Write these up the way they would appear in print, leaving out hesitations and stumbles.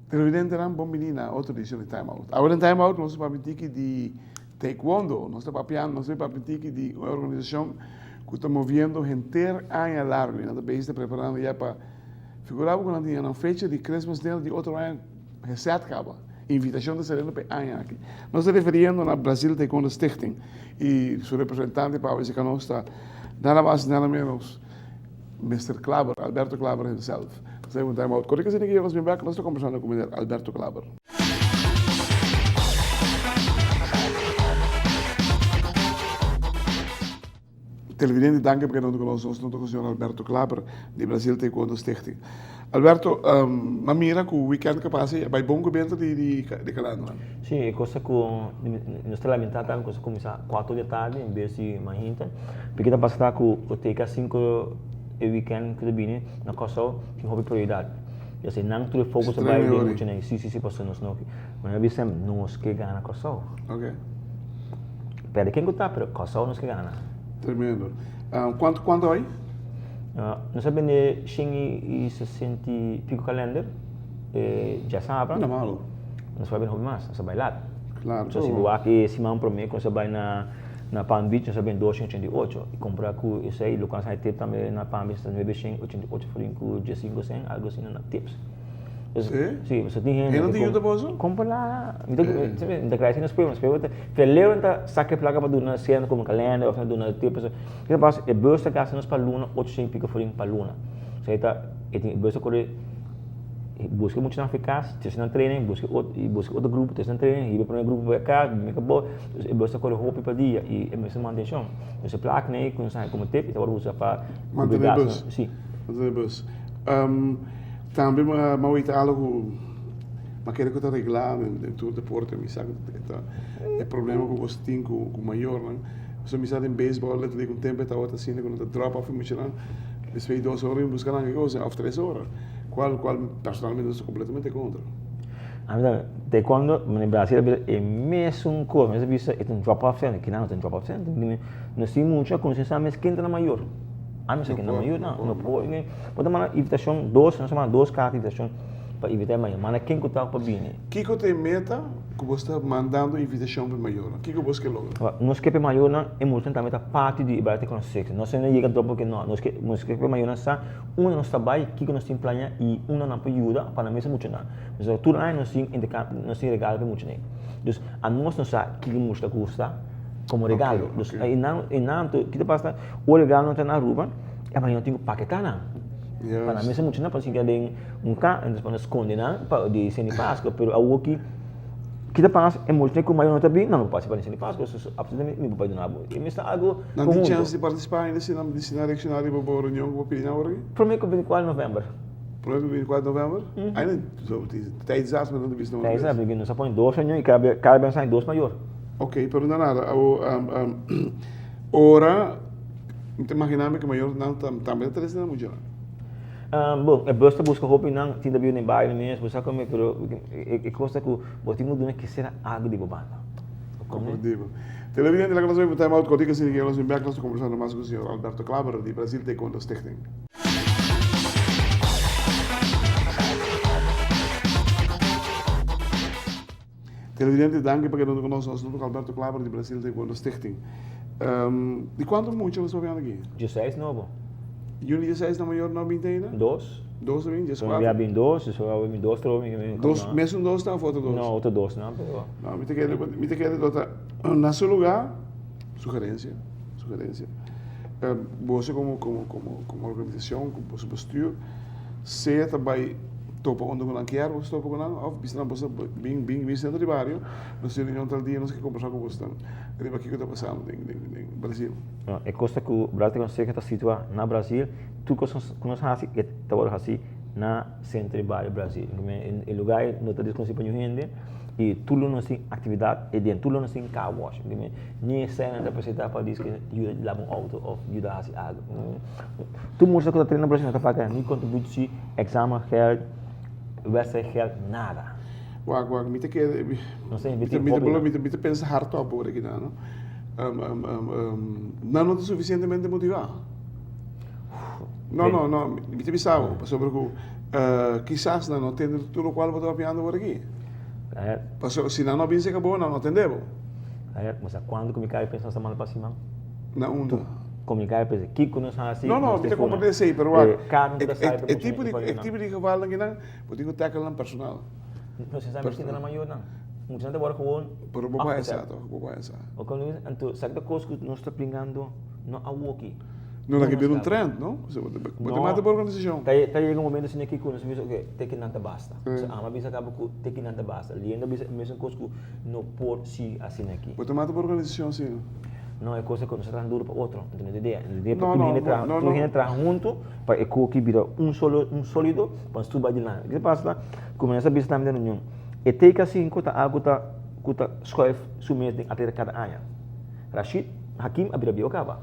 Televidentenan bon bini na otro edicion di Time Out. Awe den Time Out nos ta papia tiki di Taekwondo. Nos ta papiando, nos ta papia tiki di un organisacion cu ta moviendo henter aña largo y nan ta bezig ta preparando ya pa figura bo cu nan tin ya nan fecha di Christmas dinner di otro aña geset caba. Invitacion ta saliendo pa e aña aki. Nos ta referiendo na Brazil Taekwondo Stichting y su representante pa awe si nos ta nada mas y nada menos Mister Klaber, Alberto Klaber himself. Nos ta un time out. Kore ke nos bin bek, nos ta kombersando ku meneer Alberto Klaber. Televidente, danki pa keda huntu ku nos. Nos ta ku señor Alberto Klaber di Brazil Taekwondo Stichting. Alberto, m'a mira ku weekend ku a pasa a bai bon ku benta di di kalender. Si, e kos ta ku nos ta lamentá tambe ku nos a kuminsá kuater di tardi en bes di mainta. Piki ta pasa ta ku OTK sinku e weekend ku ta bini na Kòrsou tin hopi prioridat. I asina nan tur e focus ta bai den muchanan. Si, si, si, pasobra nos no ke. Mi a bisa nos ke gana Kòrsou. Perde ken ku ta, pero Kòrsou nos ke gana. Tremendo. Kuantu kuantu bai? Nos a bende shen i sesenta i piko kalender e djasabra. No malo. Nos a bai bende hopi mas, nos a bai lat. Claro. So si bo wak e siman prome ku nos a bai na na Palm Beach nos a bende 288 i kompra ku esei loke nos a haña tip tambe na Palm Beach ta 988 florin ku diesinko sen algo asina na tips. Sí? Sí, pasobra tin hende. Hende no tin yuda boso? Kompra la. Mi ta mi ta krai asina nos pueblo, nos pueblo ta Veleu nan ta saka e plaka pa duna seno komo kalender òf nan duna tip pasobra kiko ta pasa e bus ta gasta nos pa luna 800 i piko florin pa luna. So e ta e tin e bus ta kore buska muchanan for e kas, trese nan training, buska otro i buska otro grupo trese nan training, hiba e prome grupo pa e kas, bini kabo. Dus e bus ta kore hopi pa dia i e mester mantenshon. Dus e plaka nei ku nos a haña komo tip e ta wòrdu usa pa Mantené e bus. Sí. Mantené e bus. Tambe m'a wita algo ku m'a kere ku ta reglá den tur deporte. Mi sa ku ta e problema ku bos tin ku mayornan. Pasobra mi sa den beisbòl e ta di ku un tempu e tabata asina ku nan ta dròp òf e muchanan despues di dos ora bin buska nan ke kos òf tres ora. Kual kual personalmente mi sta kompletamente kontra. Ami tambe. Taekwondo na Brasil a bira e mesun kos. Mi a bisa e ta un dròp òf sènter. Kinan no ta un dròp òf sènter. Nos tin mucha ku nos sa mes ken ta nan mayor. Ami sa ken ta mayor nan. No por. Bo ta manda invitashon dos, nos a manda dos karta invitashon pa invitá e mayor. Manda ken ku ta pa bini. Kiko ta e meta ku bo sta mandando invitashon pa e mayornan? Kiko bo ke logra? Nos ke pa e mayornan e muchanan tambe ta parti di e Baile Tecno Nos no yega drop porque no. Nos ke nos ke pa e mayornan sa unda nos ta bai, kiko nos tin plaña i unda nan por yuda pa nan mes e muchanan. Pasobra tur aña nos tin interkambio, nos tin regalo pa e muchanan. Dus anos no sa kiko e mucha ta gusta komo regalo. Dus e nan e nan kiko ta pasa ora e regalonan ta na Aruba. E mañana tin ku paketá nan. Pa nan mester mucha nan pa sinta den un ka, entonces pa nan skonde nan pa di Seni Paskua. Pero awor ki ki ta pasa e mucha ku mayor no ta bin, nan no por partisipá den Seni Paskua, so absolutamente mi por bai duna bo. E mester algu Nan tin chèns di partisipá ainda si nan si nan reakshoná riba bo reunion ku bo pidi nan awor aki? Promé ku 24 novèmber. Promé ku 24 novèmber? Ainda so tin tijd zat mi nan ta bisa nan Tijd zat, porque nos a pone dos reunion i kada bes kada bes nos a haña dos mayor. Oké, pero no nada, awor ora. Mi ta imagina mi ku mayornan tambe ta trese nan muchanan. Bon, e bus ta buska hopi nan, tin ta biba den bario mes, bo sa kome, pero e kos ta ku bo tin ku duna kisera algu di bo banda. Komprendibel. Televidente, laga nos bai pa time out kòrtiku asina ke nos bin bèk nos ta kombersando mas ku señor Alberto Klaber di Brazil Taekwondo Stichting. Televidente, danki pa keda huntu ku nos. Nos ta ku Alberto Klaber di Brasil Taekwondo Stichting. Di kuantu mucha nos papia aki? Dieseis nobo. Juni dieseis na mayor no binti ainda? Dos. Dos a bin, dieskuater? Ya bin dos, despues a bin dos trobe. Dos, mesun dos ta of otro dos? No, otro dos nan, pero. No, mi ta kere, mi ta kere lo ta na su lugar, sugerencia, sugerencia. Boso como, como, como, como organisacion, boso bestuur, sea ta bai topa unda ku nan kier boso topa ku nan òf bisa nan boso bin bin bin sentro di bario nos tin reunion tal dia nos ke kombersá ku boso riba kiko ta pasando den den den Brasil. No, e kos ta ku Brasil ta konseho ta situá na Brasil, tur kos ku nos hasi e ta wòrdu hasi na sentro di bario Brasil. E lugar ei no ta diskonosí pa niun hende. I tur lo nos tin aktividat e den tur lo nos tin car wash. Ni e sèn nan ta presentá pa diske yuda laba un outo òf yuda hasi algu. Tur mucha ku ta trena Brasil no ta paga ni kontributie, eksamen geld, wedstrijd geld, nada. Wak, wak, mi ta kere, mi, Nos ta mi invertí ta, mi ta, hopi nan. mi ta, mi ta pensa hardop ora ki nan, no? Nan no ta sufisientemente motivá. No, no, no, mi ta bisa bo, pasobra ku kisas nan no tende tur lokual bo ta papiando ora aki. Pasobra si nan no bin serka bo, nan no tende bo. Bo sa kuantu ku mi kai pensa nos ta manda pa siman? Na unda? Ku mi kai pensa kiko nos hasi? No, no, mi ta komprende esei, pero wak, e tipo di, e tipo di gevalnan kinan, bo tin ku tackle nan personal. No se sa mi sinta nan mayornan. Muchanan ta wòrdu gewoon Pero bo por hesa toch, bo por hesa. Anto, sa ki ta kos ku nos ta bringando no awoki. No ta ke bira un trend, no? Bo ta mata bo organisashon. Ta yega un momento asina ki ku nos bisa oke, te kinan ta basta. So ama bisa kaba ku te kinan ta basta. Liendo a bisa e mesun kos ku no por sigui asina aki. Bo ta mata bo organisashon asina? No, e kos ta ku nos ta traha duru pa otro. Anto no ta idea. No ta idea pa tur hende traha, tur hende traha huntu pa e koki bira un solo, un solido pa nos tur bai dilanti. Ke ta pasa ta ku mi a bisa tambe den reunion, e TK sinku ta algu ku ta ku ta schuif su mes den atleta kada aña. Rashid Hakim a bira bieu kaba.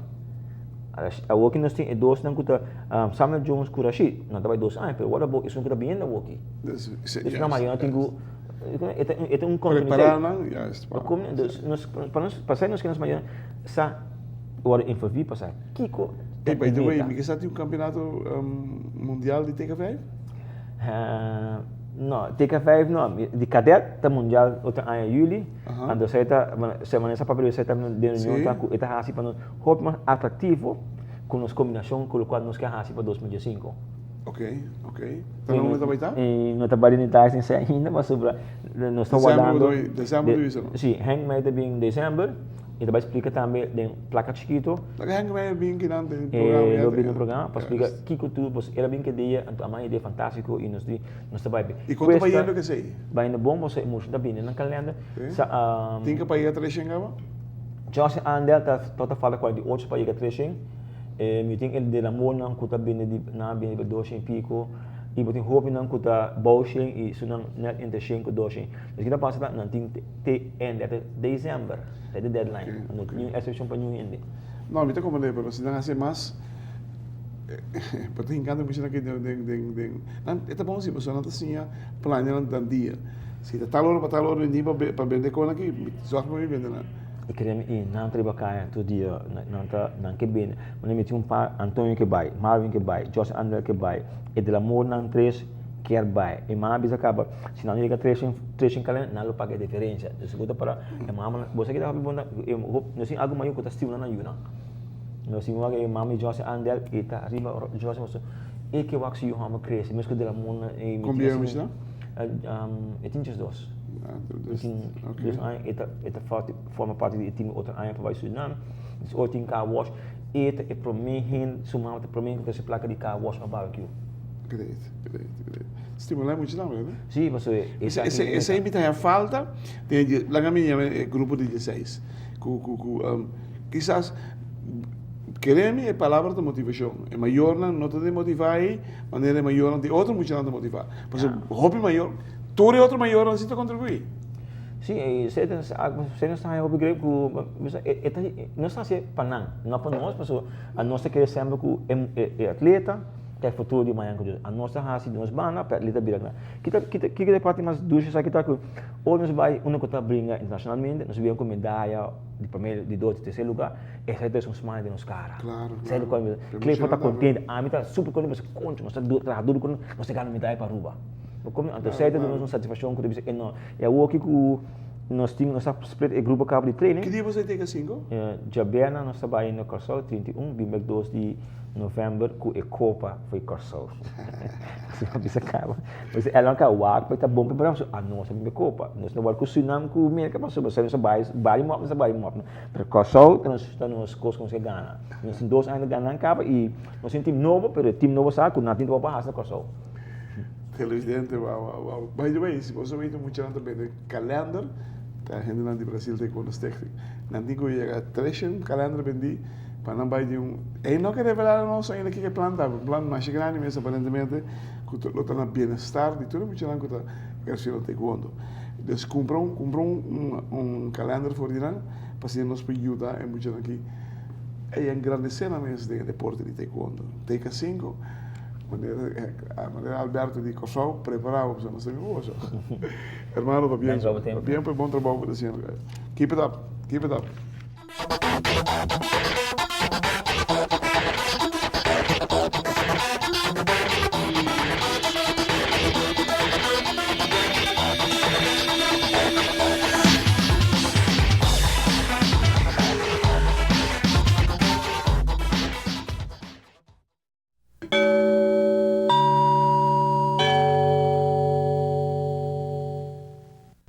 Awoki nos tin e dosnan ku ta Samuel Jones ku Rashid. Nan ta bai dos aña, pero what about esun ku ta biniendo awoki? Dus nan mayonan tin ku e ta un kontinuitet. Prepará nan, juist. Dus nos pa nos pasai nos ke nos mayonan sa wòrdu envolví pa sa kiko ta Hey, by the way, meta. mi ke sa tin un kampeonato mundial di TK vijf? No, TK vijf no. Di kadet ta mundial otro aña juli. Anto esei ta, semana esa papia esei ta den reunion ta ku e ta hasi pa nos hopi mas atraktivo ku nos kombinashon ku lokual nos ke hasi pa 2015. Ok, ok. Ta na unda ta bai ta? No ta bai den detalles den esei ainda pasobra nos ta wardando. December bo ta bisa no? Si, Henk Meijer ta bin december i ta bai splika tambe den plaka chikito. Laga Henk Meijer bin kinan den programa E lo bin den programa pa splika kiko tur, pasobra el a bin ke dia anto a manda idea fantastiko i nos di nos ta bai bin. I kon ta bayendo ke esei? Bayendo bon pasobra e mucha ta bini nan kalender. Sa, Tin ke pa yega treshen kaba? Johnson Andel ta ta falta 48 pa yega treshen. Mi tin el del amornan ku ta bini di nan a bini di doshen i piko i bo tin hopinan ku ta bou shen i esunnan net entre shen ku doshen. Dus ki ta pasa ta nan tin te ende te december ta e deadline. No tin niun excepcion pa niun hende. No, mi ta comprende pero si nan hasi mas bo ta hinkando mucha nan den den den den nan e ta bon si pasobra nan ta siña plania nan nan dia. Si ta tal ora pa tal ora mi tin pa bende kon aki mi zorg pa mi bende nan. I kere mi i nan ta riba kaya tur dia nan ta nan ke bende. Manera mi tin un par Antonio ke bai, Marvin ke bai, Jose Andrel ke bai, e de la mor nan tres kier bai. E mama bisa kaba si nan no yega treshen treshen kalenda nan lo paga e diferensia. Dus bo ta para e mama bo sa kita hopi bon ta nos tin algu mayor ku ta stimula nan yunan. Nos tin wak e mama di Jose Andel e ta riba Jose pasobra e ke wak su yu hòmber krese mes ku de la mor nan e Kon bieu mi sta? E tin 12. E tin dos aña e ta e ta forma parti di e team otro aña pa bai Suriname. Dus ora tin car wash e ta e prome hende su mama ta e prome hende ku ta hasi plaka di car wash òf barbecue. Great, great, great. Stimulá mucha tambe, no? Sí, pasobra esaki Esei esei mi ta haña falta den e laga mi yama e grupo di dieseis ku ku ku kisas kere mi e palabra ta motivashon. E mayornan no ta demotivá ei manera e mayornan di otro muchanan ta motivá. Pasobra hopi mayor, tur e otro mayornan si ta kontribuí. Sí, esei ta esei nos ta haña hopi grei ku e ta nos ta hasié pa nan, no pa nos, pasobra anos ta kere semper ku e atleta ta e futuro di mañana ku Dios. Anos ta hasi di nos banda pa e atleta bira grandi. Kita kita kiko ta e parti mas dushi esaki ta ku ora nos bai unda ku ta bringa internashonalmente nos bira ku medaya di prome, di dos, di terser lugar, esei ta un smile den nos kara. Claro, Esei claro. lokual mi Clifford ta kontento, ami ta super kontento pasobra koncho nos ta traha duru ku nos ta gana medaya pa Aruba. Bo komi? Anto esei ta duna nos un satisfakshon ku ta bisa e no. I awoki ku nos tin nos a split e grupo kaba di training. Ki dia boso a teka sinko? Djaberna nos ta bai na Kòrsou 31, bin bek dos di novèmber ku e kopa for di Kòrsou. Asina bisa kaba. Bisa Elon ka wak pa ta bon prepará pasobra anos a bin ku e kopa. Nos no wòrdu ku Surinam ku Merka pasobra nos a bai bari mòp nos a bari mòp. Pero Kòrsou ta nos ta nos kos ku nos ke gana. Nos tin dos aña ta gana nan kaba i nos tin tim nobo pero e tim nobo sa ku nan tin trabou pa hasi na Kòrsou. Televidente wou wou wou. By the way si boso a weten muchanan ta bende kalender ta hendenan di Brasil ta e kono stichting. Nan tin ku yega treshen kalender bendí pa nan bai di un e no ke revelá na nos ainda kiko e plan ta. Un plan masha grandi mes aparentemente ku lo ta na bienestar di tur e muchanan ku ta ehersiendo taekwondo. Dus kumpra un kumpra un un kalender for di nan pa asina nos por yuda e muchanan aki e engrandesé nan mes den e deporte di taekwondo. Teka sinku, manera manera Alberto di Kòrsou, prepará bo pasobra nos ta bin boso. Hermano pabien pabien pa e bon trabou ku ta hasiendo. Keep it up, keep it up.